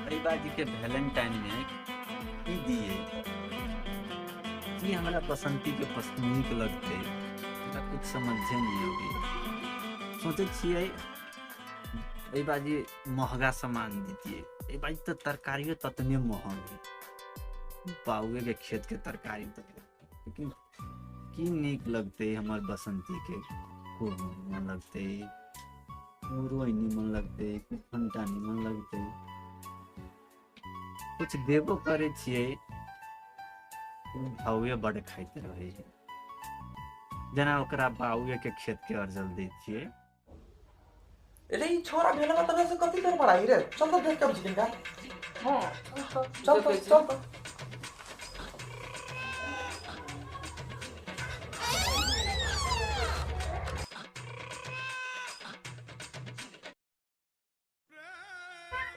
एहि बाजी के वैलेंटाइन में की दिए की हमरा बसंती के पसंद नीक लगते, हमरा कुछ समझे नहीं अबै। सोचै छियै एहि बाजी महंगा सामान दीतियै, एहि बाजी तो तरकारियो ततने महग है, बाउए के खेत के तरकारी तो, लेकिन की नीक लगते हमर बसंती के? खूब निमन लगते, मुरई निमन लगते, भंटा निमन लगते। कुछ देबो करे छियै भावे बड़ खाइत रहे है, जेना ओकरा बाउए के खेत के अर्जल दै छियै। अरे ई छोरा भेलवा तबे से कथि कर पढ़ाई रे, चल तो देख के बुझिन का। हां चल तो चल तो।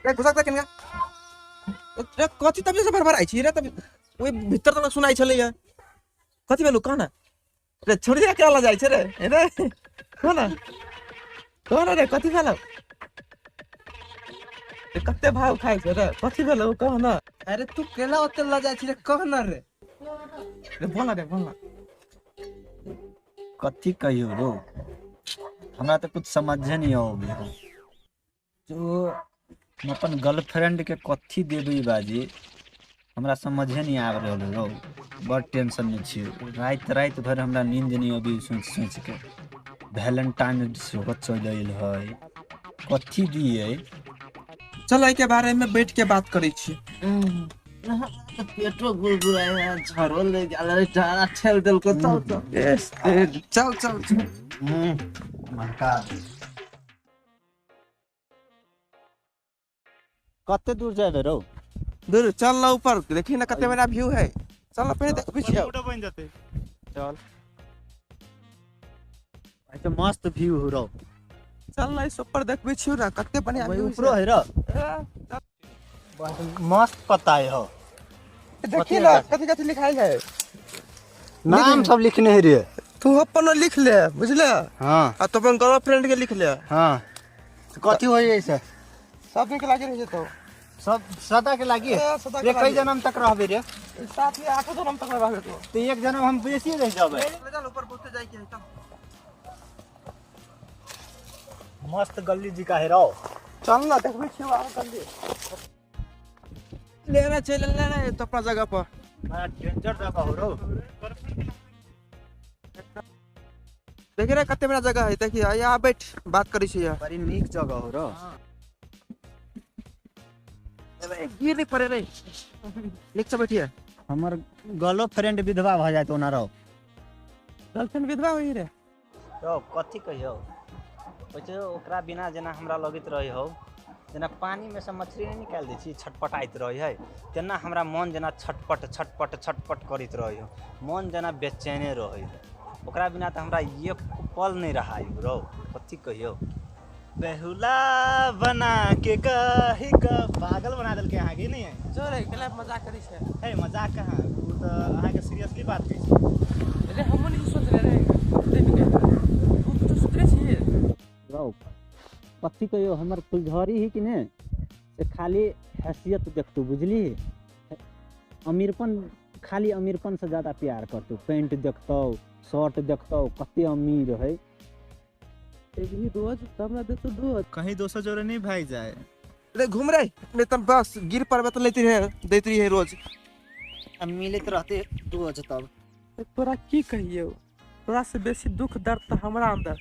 रे घुसा के किनका रे, कथि तबे से भरभराइ छी रे? तब ओइ भीतर तक सुनाइ छलैया, कथि भेलौ कह ना रे? छोड़िया के ल जाइ छै रे, रे कह ना, कह ना रे कथि भेलौ रे? कते भाव खाइ छै रे, कथि भेलौ कह ना। अरे तू केला ओते ल जाइ छी रे, कह ना रे। रे बोल ना रे, बोल ना। कथि कहियो रो, हमरा तो कुछ समझे नहीं आबै हो। जो हम अपन गर्लफ्रेंड के कथी देबै बाजी, हमरा समझे नहीं आबि रहल रौ। बड़ टेंशन में छी, राति राति भरि हमरा नींद नहीं अबै सोचि सोचि के। वैलेंटाइन सेहो चलि आयल है, कथी दियै? चल एहि के बारे में बैठ के बात करै छी। पेटो गुड़गुड़ाय है, झरो ले गेल रे, टारा ठेल देलको। चल चल चल चल चल। मनका कते दूर जाबे रौ? दूर चल ना, ऊपर देखी ना कते बड़ा व्यू है। चल ना पहले देखबी छियै। फोटो बन जते। चल आई तो मस्त व्यू हो रौ। चल ना इस ऊपर देखबी छियै ना कते बढ़िया व्यू ऊपरो है रौ, मस्त पता है हो। देखी ना कथि कथि लिखाइल है, नाम सब लिखने है रे। तू अपन लिख ले बुझले। हां आ तो अपन गर्लफ्रेंड के लिख ले। हां कथि होई ऐसे? सब दिन के लागे रहे तो सब सदा के लागी रे। कई जन्म तक रहबे रे? 7 या 8 जन्म तक रहबे। तो एक जन्म हम बेसी रह जाबे। चल ऊपर बहुते जाय के है। चल मस्त गली जी का है रौ। चल ना देखबे छियै आब गली। लेना चल लेना तो अपना जगह पर। बड़ा डेंजर जगह हो रौ। देख रे कते बड़ा जगह है, देखिए यहाँ बैठ बात करै छियै। बड़ी नीक जगह हो रौ। गिर नहीं पड़े रे, नीक से बैठिए। हमर गर्लफ्रेंड विधवा भ जायत ओना रौ। गर्लफ्रेंड विधवा होई रे? रौ कथि कहियौ, ओइसे ओकरा बिना जेना हमरा लगैत रहै हौ, जेना पानी में से मछली नहीं निकालि दै छी छटपटाइत रहै है, तेना हमरा मन जेना छटपट छटपट छटपट करैत रहै हौ, मन जेना बेचैने रहै है। ओकरा बिना तऽ हमरा एक पल नहीं रहाइ रौ। कथि कहियौ, बेहुला बना के कही के पागल बना देलकै अहाँके। नहीं है जो रे केला मजाक करै छै। हे मजाक कहाँ, उ तऽ अहाँके सीरियसली बात कहै छै। अरे हमहूँ नहीं सोच रहे रे, तू तो सोच रहे छियै रौ। कथी कहियौ, हमर फुलझड़ी ही कि ने से खाली हैसियत देखतू बुझली, अमीरपन, खाली अमीरपन से ज्यादा प्यार करतू। पैंट देखतौ, शर्ट देखतौ, कते अमीर है। रोज तब ना देतो दूध, कहीं दोसर जोरे नहीं भाग जाए। अरे घूम रे, नहीं तब बस गिर पड़बे तो लेती रहे, देती रहे रोज। अब मिलत रहते रोज तब। तोरा की कहियौ, तोरा से बेसी दुख दर्द तो हमरा अंदर।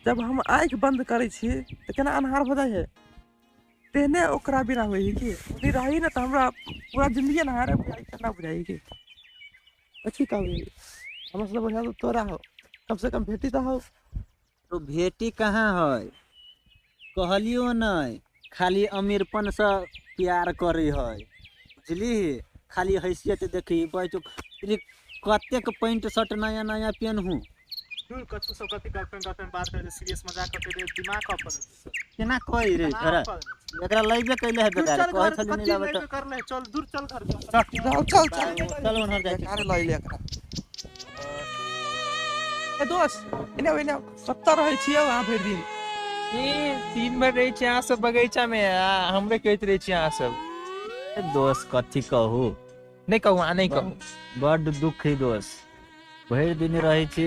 जब हम आँखि बंद करै छी तो केना अन्हार हो जाइ है, तेहने ओकरा बिना होइ है कि नहीं रही ना तो हमरा पूरा जिंदगी अन्हारे बुझाइ, केना बुझाइ कि कथी कहबै। हमरा से बढ़िया तो तोरा हो, कम से कम भेटी तो हो। तो भेटी कहाँ है, कहलियो नहीं, खाली अमीरपन से प्यार करे है बुझली, खाली हैसियत देखी। कतेक पैंट शर्ट नया नया पेनहू। दूर कछु सब कथि गर्लफ्रेंड गर्लफ्रेंड बात करे, सीरियस मजाक करते रे, दिमाग अपन केना कहै रे। एकरा एकरा लइबे कैले है बेकार, कहै छली नहीं लाबे त कर ले। चल दूर चल घर, चल चल चल चल उन्हर जाइ। अरे लइ ले एकरा। ए दोस्त, एने एने सत्ता रहै छियै वहाँ भरि दिन। ई दिन भर रहै छी अहाँ सब बगीचा में आ हमरे कहैत रहै छी अहाँ सब। दोस्त कथी कहू? नहीं कहू, अहाँ नहीं कहू। बड दुख है दोस्त, भरि दिन रहै छी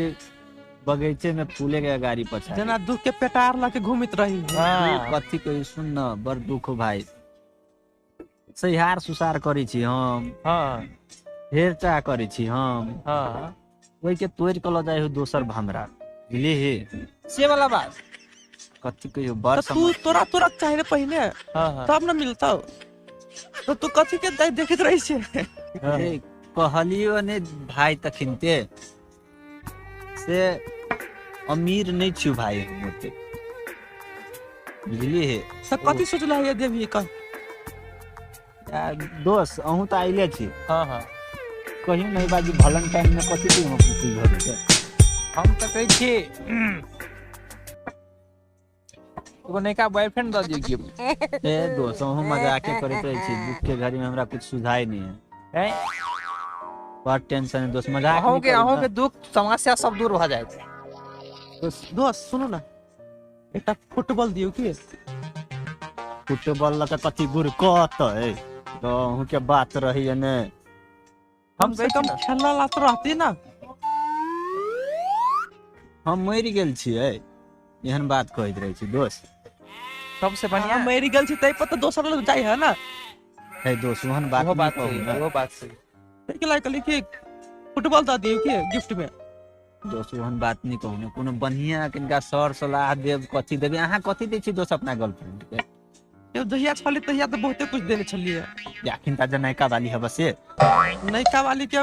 बगीचे में फूले के गाड़ी पछा जेना दुख के पेटार लके घूमित रही। हाँ। कथी कही सुन न, बड़ दुख भाई। सहिहार सुसार करै छी हम। हाँ। हेर चाह करै छी हम। हाँ। ओहि के तोड़ि के लऽ जाइ हो दोसर भमरा, बुझलिही? से वाला बात कथी कहियो बड़ तू तोरा तोरा चाहे पहिने। हाँ। तब न मिलतौ। तो तू कथी के देखैत रहै छै? कहलियो ने भाई तखिनते से अमीर नहीं छु भाई हम ओते, बुझलिही? सब कथी सोचला है देवी कह? दोस्त अहूँ तऽ आइले छी। हाँ हाँ। कहियो नहीं बाजी वैलेंटाइन में कथी के हम खुशी भऽ जेतै? हम तऽ कहै छी एगो नयका बॉयफ्रेंड दऽ दियौ गिफ्ट। ए दोस्त अहूँ मजाके करैत रहै छी, दुख के घड़ी में हमरा कुछ सुझाय नहीं है। बड़ टेंशन है दोस्त, मजाक अहूँ के अहूँ के दुख समस्या सब दूर भऽ जायत। दोस्त सुनू ना, एकटा फुटबॉल दियौ की? फुटबॉल लऽ कऽ कथी गुर कहतै? तऽ अहूँ के बात रहैया ने। हम से कम खेलला ला तो रहती ना। हम मरि गेल छियै एहन बात कहैत रहै छी दोस्त। सबसे बढ़िया मरि गेल छी तै पर तऽ दोसर लग जाइ है ना। हे दोस्त ओहन बात ओहो बात सही, ओहो बात सही। ताहि के लागि कहली कि फुटबॉल दऽ दियौ की गिफ्ट में? दोस्त ओहन बात नहीं कहू ने, कोनो बढ़िया किनका सर सलाह देब कथी देबै? अहाँ कथी दै छी दोस्त अपना गर्लफ्रेंड के? यौ जहिया छली तहिया तऽ बहुते कुछ देने छलियै। अखन तऽ नयका वाली हब से? नयका वाली के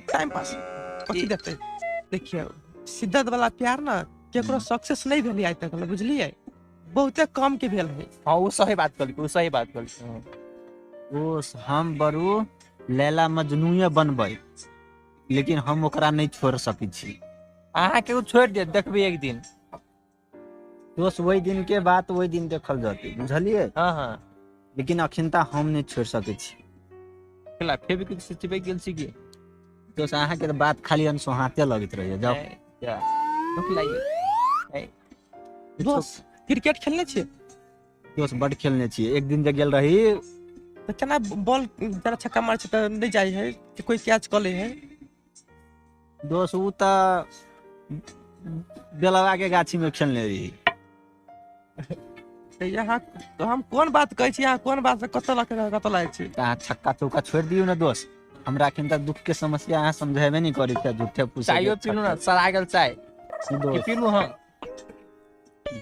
टाइम पास कथी देतै? देखियौ सिद्धार्थ वाला प्यार ना केकरो सक्सेस नहीं भेलै आइ तक, बुझलियै? बहुते कम के भेल है। हाँ वो सही बात कहली, वो सही बात कहली। ओ हम बरू लैला मजनूए बनबै, लेकिन हम ओकरा नहीं छोड़ सकै छी। अहाँ के छोड़ दे देखबै एक दिन दोस्त, वही दिन के बात वही दिन देखल जतै, बुझलियै? हाँ हाँ। लेकिन अखन तऽ हम नहीं छोड़ सकै छी। केला फेविक्विक से चिपकि गेल छी की? दोस्त अहाँ के बात खाली अनसोहाते लगैत रहैया। जाउ दुख लागि। दोस्त क्रिकेट खेलने छियै? दोस्त बड खेलने छियै। एक दिन जे गेल रही तऽ केना बॉल जरा छक्का मारै छै तऽ नहि जाइ है कि कोई कैच कऽ लै है? दोस्त उ तऽ बेलवा के गाछी में खेलने रही। यहाँ तो हम कोन बात कहै छी, अहाँ कोन बात से कतऽ लऽ कतऽ लागै छी? अहाँ छक्का चौका छोड़ि दियौ ने दोस्त, हमरा अखन तक दुख के समस्या अहाँ समझेबे नहीं करै छियै, झूठे पूछै। चायो पीलू ना, सड़ा गेल चाय पीलू हम।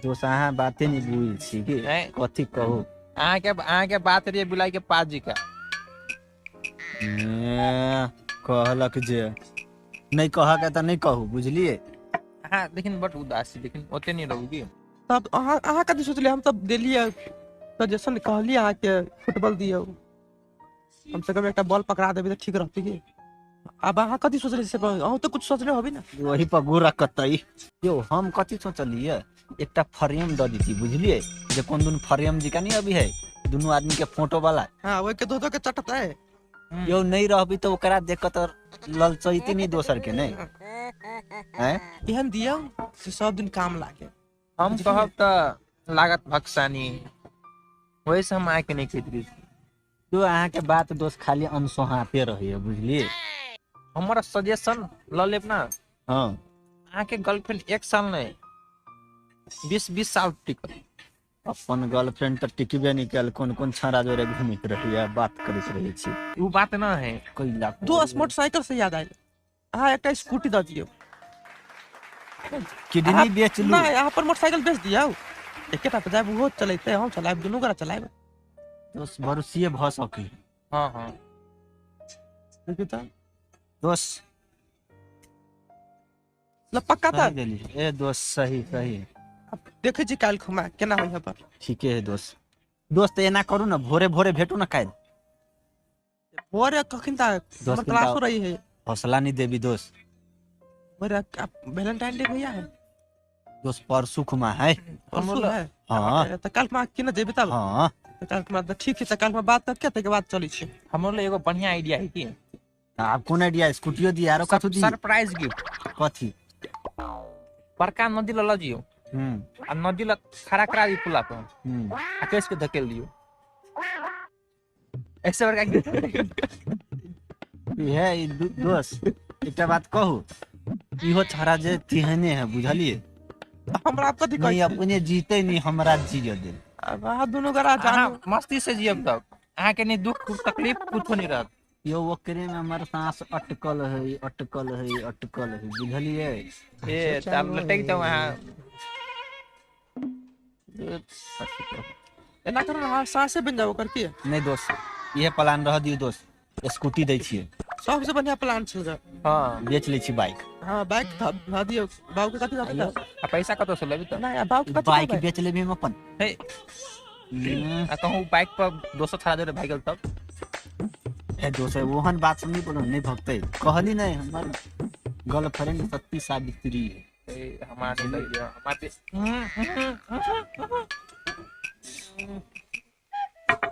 दोस्त अहाँ बाते नहीं बुझै छी कि कथी कहू? अहाँ के बात रहिए बुलाई के पास जी का कहलक जे नहीं कह के तऽ नहीं कहू, बुझलियै? हाँ लेकिन बड उदास छी, लेकिन ओते नहीं रहू की। तब अहाँ अहाँ कथी सोचलियै? हम तऽ देलियै सजेशन, कहलियै अहाँके फुटबॉल दियौ, कम से कम एकटा बॉल पकड़ा देबै तऽ ठीक रहतै की? आब अहाँ कथी सोचलियै से अहूँ तऽ कुछ सोचने होबी ना? वही पर गुरा कतई। यौ हम कथी सोचलियै, एकटा फ्रेम दऽ दिती, बुझलियै? जे कोन दुन फ्रेम जी का नहीं अभी है दुनू आदमी के फोटो वाला। हाँ ओहि के दो दो के चटतै। यौ नहीं रहबी तऽ ओकरा देख कऽ तऽ ललचैती नहीं दोसर के, नहीं हैं? एहन दियौ से सब दिन काम लागे। हम कहब तऽ लागत भक्सानी, वही से हम आके नहीं कहैत रही। तो अहाँ के बात दोस्त खाली अनसोहाते रहैया, बुझलियै? हमर सजेशन लऽ लेब ना? हाँ। अहाँ के गर्लफ्रेंड 1 साल नहीं 20-20 साल टिकल। अपन गर्लफ्रेंड तऽ टिकबे नहीं कयल, कोन कोन छाड़ा जोरे घूमैत रहैया, बात करैत रहै छी। उ बात ना है। कैला दोस्त मोटरसाइकिल से याद आयल, अहाँ एकटा स्कूटी दऽ दियौ। किडनी बेच लू? नहीं, अहाँ पर मोटरसाइकिल बेच दियौ, एकेटा पर जायब ओहो चलेतै, हम चलायब, दुनू गोरा चलायब। दोस्त भरोसिए भऽ सकै। हाँ हाँ। देखियौ तऽ दोस्त पक्का तऽ ए दोस्त सही सही। देखै छी काल्हि खुमा केना होइ है पर। ठीके है दोस्त। दोस्त एना करू ना, भोरे भोरे भेटू ना काल्हि। भोरे कखन तक? हमर क्लासो रही है। हौसला नहीं देबी दोस्त। भोरे वैलेंटाइन डे भैया है दोस्त, परसू खुमा है। परसू है? हाँ। तऽ काल्हि खुमा की ना जेबी तब? हाँ। तऽ काल्हि खुमा तऽ ठीक है, तऽ काल्हि खुमा बात करके तकर बाद चलै छी। हमर एगो बढ़िया आइडिया है की? आप कोन आइडिया? स्कूटियो दी आरो कथू दी? Surprise gift. कथी? बड़का नदी लऽ जियो। आ नदी लग खड़ा करा दियौ पुला पर आ कस के धकेल दियौ। ऐसे बड़का इहे ई दोस्त एकटा बात कहू, इहो छड़ा जे तेहने है, बुझलिए? हमरा कथी कहै नहीं छी? अपने जीते नहीं हमरा जिय दे। अब अहाँ दुनू गोरा अहाँ जानू मस्ती से जियब तब अहाँके नहीं दुख तकलीफ कुछो नहीं रहत। यो ओकरे में हमर सांस अटकल है, अटकल है, अटकल है, बुझलिए? ए तब लटक जाओ अहाँ। एना करू अहाँ साँसे बनि जाओ ओकर की। नहीं दोस्त, इहे प्लान रह दियौ दोस्त, स्कूटी दै छियै। सबसे बढ़िया प्लान छल। हाँ बेच लै छी बाइक। हाँ बाइक धऽ दियौ बाबू के, कथी दऽ आ पैसा कतौ से लेबी तऽ? नहीं आ बाबू के कथी बाइक देबै? बेच लेबी हम अपन। हे आ कहूँ बाइक पर दोसर छड़ा जोरे भागि गेल तब? ए दोस्त ओहन बात सब नहीं बोलो, नहीं भगतै कहली नहीं, हमर गर्लफ्रेंड सती सावित्री है। ए हमार नहीं लगिया हमार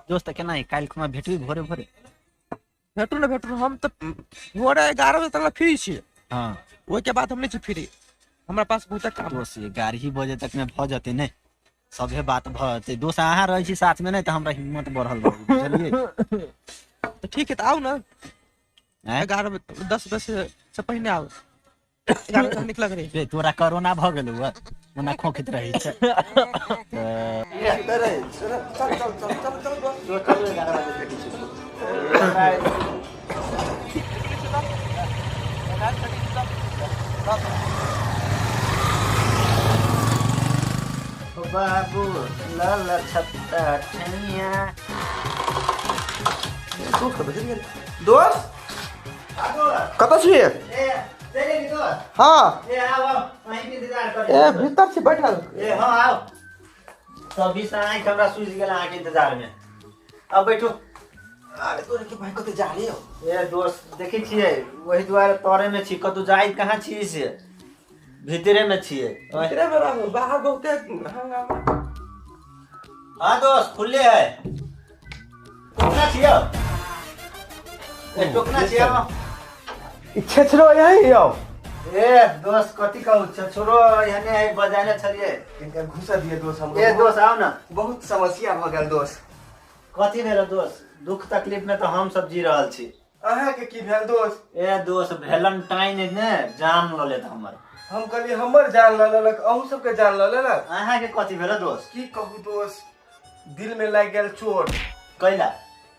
दोस्त केना है काल्हि खुमा भेटबी भोरे भोरे? भेटू ने भेटू, हम तऽ भोरे 11 बजे तक फ्री छी। हाँ ओहिके बाद हम नहीं छी फ्री, हमरा पास बहुत काम। दोस्त 11 बजे तक में भऽ जेतै ने, सभे बात भऽ जेतै दोस्त। अहाँ रहै छी साथ में नहीं तऽ हमरा हिम्मत बढ़ल रहै, बुझलिए? तऽ ठीक है तऽ आउ ने 11 बजे 10 बजे से पहिने आउ, 11 बजे निकल रही। रे तोरा कोरोना भऽ गेलौ हँ, ओना खोखैत रहै छै। चल चल चल चल चल दोस्त। बाबू लाल छत्ता ठैया। दोस्त कतऽ छी? हाँ ए भीतर छी बैठल। ए हाँ आओ, सभी से आँखि हमरा सूझि गेल अहाँके इंतजार में। अब बैठू। अरे तोरे के भाई कतऽ जा रही हो? ए दोस्त देखै छियै वही दुआरे तोरे में छी, कतौ जाइ कहाँ छी से, भीतरे में छियै। भीतरे में रहू, बाहर बहुते हंगामा। हाँ दोस्त खुले है, टोकना छियै। ए टोकना छियै। छेछरो यही यौ। ए दोस्त कथी कहू, छेछरो एहने है, बजाने छलियै। इनका घुसा दिए दोस्त हमरो। ए दोस्त आओ ना, बहुत समस्या भऽ गेल दोस्त। कथी भेल दोस्त? दुख तकलीफ में तो हम सब जी रहल छी। अहाँके की भेल दोस्त? ए दोस्त वेलेंटाइन ने जान लऽ लेत हमर। हम कहलियै हमर जान लऽ लेलक, अहूँ सबके जान लऽ लेलक। अहाँके कथी भेल दोस्त? की कहू दोस्त, दिल में लागि गेल चोट। कैला?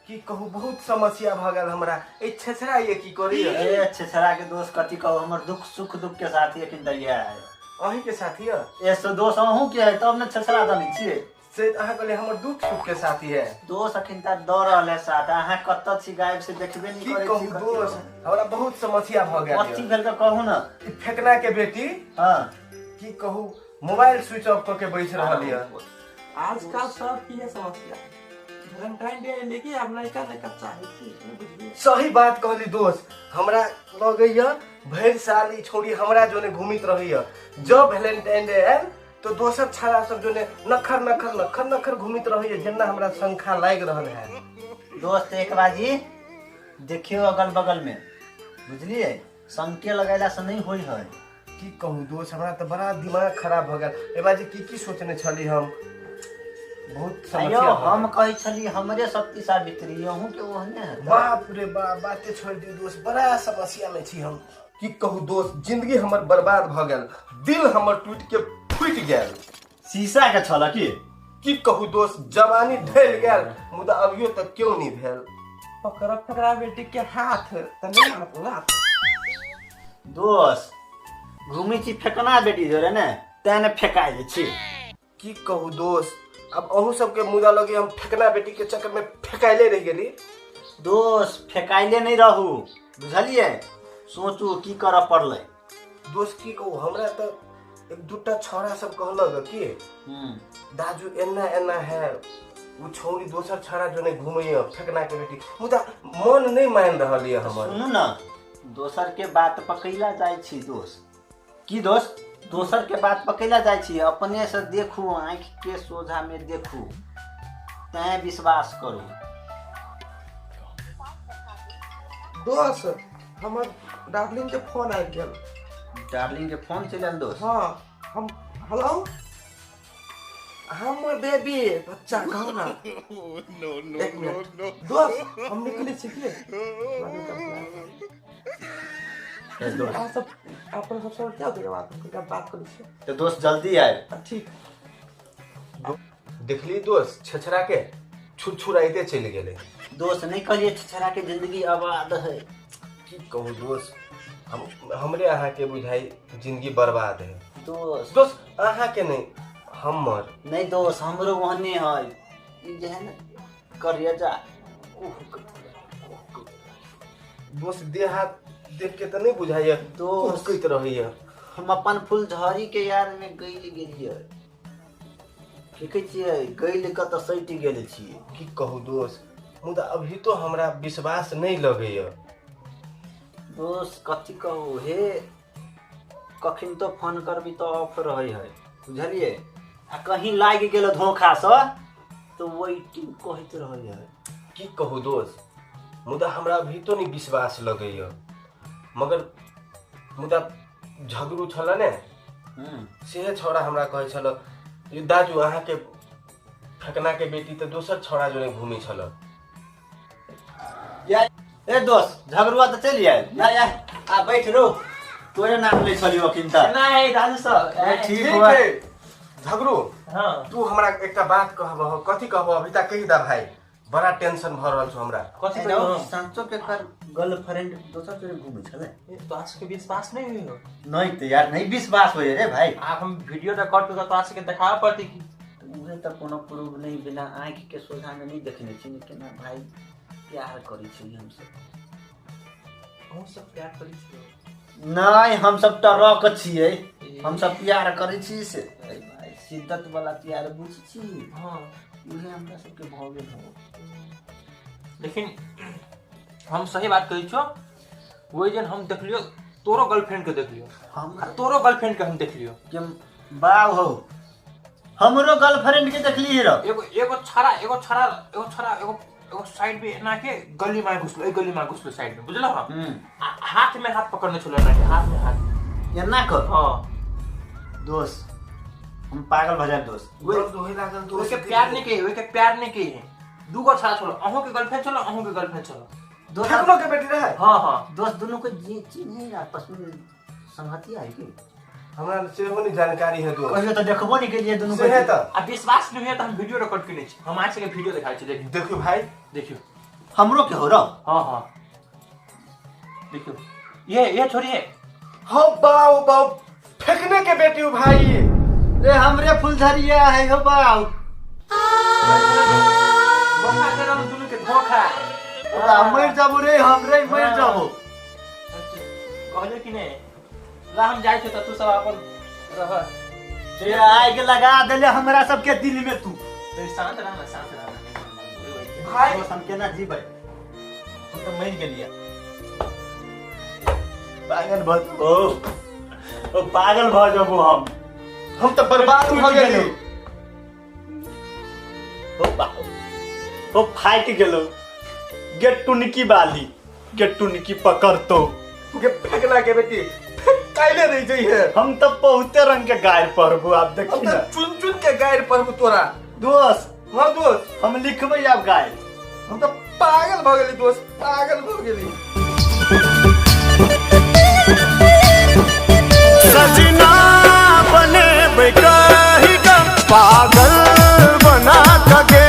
की कहू बहुत समस्या भऽ गेल हमरा। ए छेछरा ये की करैया? ए छेछरा के दोस्त कथी कहू, हमर दुख सुख दुख के साथी अखन दैया है। अहीं के साथी है? ए सो दोस्त अहूँ के है तब ने छेछरा दने छियै। से अहाँ कहलियै हमर दुख सुख के साथी है। दोस्त अखन तक दऽ रहल है साथ, अहाँ कतऽ छी गायब से देखबे नहीं की करै छी। कहू दोस्त हमरा बहुत समस्या भऽ गेल। कथी भेल तऽ कहू ने। ई फेकना के बेटी। हाँ की कहू मोबाइल स्विच ऑफ कऽ के बैस रहल यऽ। आजकल सब की है समस्या, वेलेंटाइन डे लेके आब लड़का लड़का चाहे छी, बुझलिए? सही बात कहली दोस्त, हमरा लगैया भरि साल ई छौड़ी हमरा जोने घूमित रहैया। जब वेलेंटाइन डे आयल तो दोसर छाड़ा सब जोने नखर नखर नखर नखर घूमित रहैया, जेना हमरा शंखा लागि रहल है। दोस्त एक बाजी देखियो अगल बगल में, बुझलिए? शंके लगैला से नहीं होई है। की कहू दोस्त हमरा तऽ बड़ा दिमाग खराब भऽ गेल। ए बाजी की की सोचने छली हम, बहुत समस्या। हम कहै छली हमरे शक्ति सावित्री, अहूँ के ओहने है। बाप रे बाप, बाते छोड़ दियौ दोस्त, बड़ा समस्या में छी हम। की कहू दोस्त जिंदगी हमर बर्बाद भऽ गेल, दिल हमर टूटि के फूटि गेल। शीशा के छल की? की कहू दोस्त जवानी ढलि गेल, मुदा अभियो तक क्यों नहीं भेल। पकड़ पकड़ा बेटी के हाथ तऽ नहीं मारत लात। दोस्त घूमै छी फेकना बेटी जोरे ने, तें ने फेकाइ जाइ छी। की कहू दोस्त अब अहूँ सबके मुदा लगे हम फेकना बेटी के चक्कर में फेकाइले रहि गेली। दोस्त फेकाइले नहीं रहू, बुझलिए? सोचू की करऽ पड़लै। दोस्त की कहू हमरा तऽ एक दूटा छौड़ा सब कहलक कि दाजू एना एना है, ओ छौड़ी दोसर छौड़ा जोने घूमैया फेकना के बेटी, मुदा मन नहीं मान रहल यऽ हमर। सुनू ने दोसर के बात पकैला जाइ छी दोस्त। की दोस्त? दोसर के बात पकैला जाइ छी, अपने से देखू, आँखि के सोझा में देखू, तैं विश्वास करू। दोस्त हमर डार्लिंग के फोन आबि गेल। डार्लिंग के फोन चलि आयल दोस्त? हाँ हम हेलो। हमर बेबी बच्चा कहू ना। नो नो नो नो दोस्त हम निकले छी की सब अपन सब सब क्या देगा बात कनिका बात करै छी। तऽ दोस्त जल्दी आयल। ठीक देखली दोस्त छछरा के छुरछुराइते चलि गेलै। दोस्त नहीं कहलिए छछरा के जिंदगी आबाद है। की कहू दोस्त, हम हमरे अहाँ के बुझाई जिंदगी बर्बाद है दोस्त। दोस्त अहाँ के नहीं हमर नहीं दोस्त, हमरो ओहने है ई जे है ना करिया जा। दोस्त देह हाथ देख के तऽ नहीं बुझाइए दोस्त कहैत रहैया। हम अपन फुलझड़ी के यार में गइल गेलियै, देखै छियै गइल के तऽ सटि गेल छियै। की कहू दोस्त, मुदा अभी तो हमरा विश्वास नहीं लगैया दोस्त। कथी कहू हे, कखन तो फोन करबी तऽ ऑफ रहै है बुझलियै, आ कहीं लागि गेल धोखा से तो वेटिंग कहैत रहै है। की कहू दोस्त, मुदा हमरा अभी तो नहीं विश्वास लगैया। मगर मुदा झगड़ू छल ने सेहे छौड़ा हमरा कहै छल यो दाजू अहाँ के फेकना के बेटी तऽ दोसर छौड़ा जोने घूमै छल। ए दोस्त झगड़ुआ तऽ चलि आयल। या या आ बैठ रो, तोरे नाम लै छलियौ अखिन तऽ। नहीं दादू सब ठीक हुआ झगड़ू। हाँ तू हमरा एकटा बात कहबह। कथी कहबह अभी तक कहि दा भाई, बड़ा टेंशन भऽ रहल छौ हमरा। कथी कहू? संचो के कर गर्लफ्रेंड दोसर जोरे घूमै छलै। तो आज के विश्वास नहीं हुई हो? नहीं तो यार नहीं विश्वास होय रे भाई। आप हम वीडियो रिकॉर्ड कर तो आज के देखाबऽ पड़तै की? उहे तऽ कोनो प्रूफ नहीं, बिना आँखि के सोझा में नहीं देखने छी केना भाई प्यार करै छी हमसब। अहूँ सब प्यार करै छी? नहीं हमसब टरक छियै, हमसब प्यार करै छी से भाई शिद्दत वाला प्यार बुझ छी। हाँ उहे हमरा सबके भऽ गेल हो। लेकिन हम सही बात कहै छौ, ओहि दिन हम देखलियो तोरो गर्लफ्रेंड के देखलियो, हम तोरो गर्लफ्रेंड के हम देखलियो। के बाव हो, हमरो गर्लफ्रेंड के देखली रे। एगो एगो छड़ा एगो छड़ा एगो छड़ा एगो एगो साइड में एना के गली में घुसलो, एक गली में घुसलो साइड में बुझलो। हाथ में हाथ पकड़ने छलो एना के, हाथ में हाथ एना के। हां दोस्त हम पागल भ जाब दोस्त। दर्द होय लागल दोस्त। ओके प्यार नहीं के, ओके प्यार नहीं के। दूगो छड़ा छलो, अहूँ के गर्लफ्रेंड छलो, अहूँ के गर्लफ्रेंड छलो। दोस्त के बेटी रहे। हां हां दोस्त दोनों को चिन्हे आपस में संगति है की? हमरा सेहो नहीं जानकारी है दोस्त। कहियो तो देखबो नहीं केलिए दोनों को। से त आ विश्वास नहीं है त हम वीडियो रिकॉर्ड केने छी, हम आज के वीडियो देखाइ छी। देखियो देखियो भाई, देखियो हमरो के हो र। हां हां देखियो ये छोरी है। हां बाओ बाओ फेकने के बेटी हो भाई रे, हमरे फुलझरिया है हो बाओ। धोखा दे रहल दुनू के धोखा। मर जाबो रे, हमरे मर जाबो। कहले कि नहीं ला हम जाइ छी त तू सब अपन रह। जे आग लगा देले हमरा सबके दिल में तू। तो शांत रह ना, शांत रह भाई। हम केना जीबै, हम तो मर गेलियै। पागल भ ओ पागल भ जबो हम तो बर्बाद भ गेली। ओ बाप ओ फाटि गेलो। गेटुनकी बाली गेटुनकी पकड़तो के फेकना के बेटी काइले रह जई है। हम तो बहुते रंग के गायर पढ़बो आप देखी ना, चुन चुन के गायर पढ़बो तोरा दोस्त। हां दोस्त हम लिखबै आब गायर। हम तो पागल भ गेली दोस्त, पागल भ गेली। सजना बने कही का पागल बना के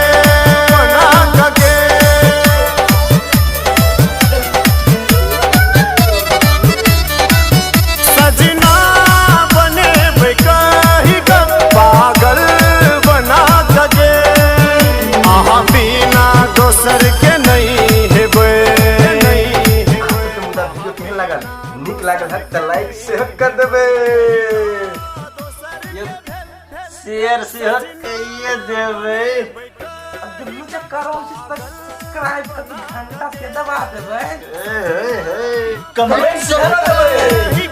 बना के। सजना बने कही का पागल बना के, अहाँ बिना दोसर के नहीं हेबै नहीं। वीडियो केहन लागल? नीक लागल है त लाइक शेयर कर देबै, शेयर सेहो कइए देबै। दुनू के करो सब्सक्राइब कर घंटा से दबा देबै। कमेंट सेहो देबै।